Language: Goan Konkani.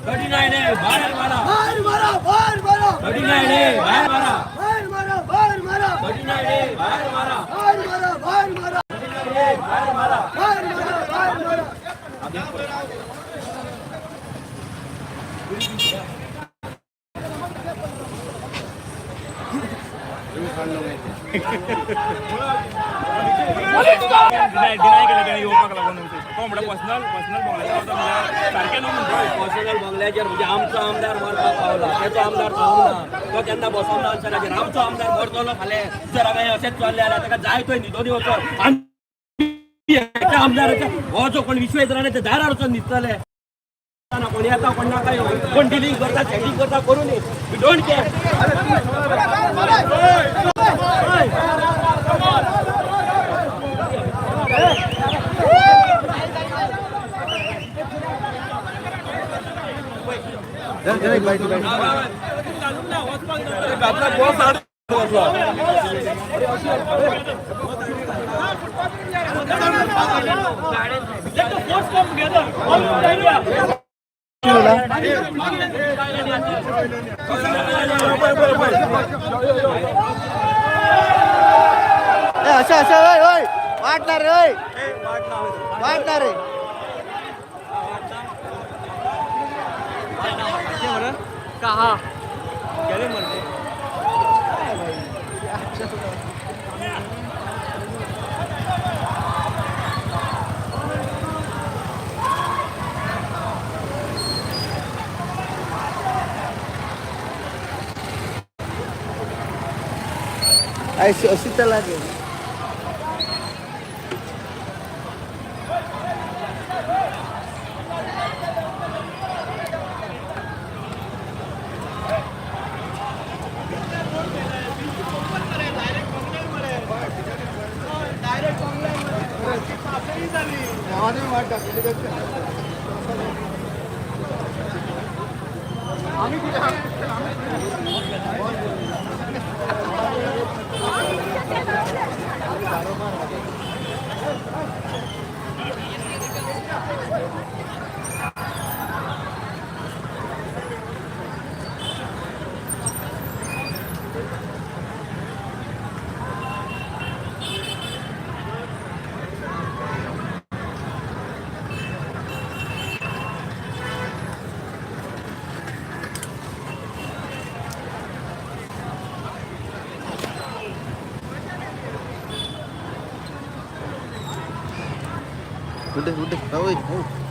39A भायर मारा. बाहेर मारा, बाहेर मारा. 39A बाहेर मारा. बाहेर मारा, बाहेर मारा. 39A बाहेर मारा. बाहेर मारा, बाहेर मारा. 39A बाहेर मारा. बाहेर मारा, बाहेर मारा. डिनाय केलं तेणें येवपाक लागून. तो म्हणटा पर्सनल पर्सनल बंगल्याचेर वता म्हणल्यार सारकें न्हू म्हणटा. पर्सनल बंगल्याचेर म्हणजे आमचो आमदार मरपाक पावला, तेचो आमदार पावना. तो केन्ना बसोना अनशनाचेर. आमचो आमदार मरतलो फाल्यां जर हांवें अशेंच चल्लें जाल्यार. ताका जाय थंय न्हिदोनी वचोन. आनी हेच्या आमदाराच्या हो जो कोण विश्वेश राणे ते दारार वचोन न्हिदतले ना. कोण येता, कोण नाका येवं, कोण डिलींग करता, सेटींग करता, करूं न्ही. We don't care. Let the force come together. All good idea. अशा अशा, ओय ओय, वाटणार रे, ओय वाटणार रे. अशी अशी तर लागेल. कुठे कुठे? होय हो.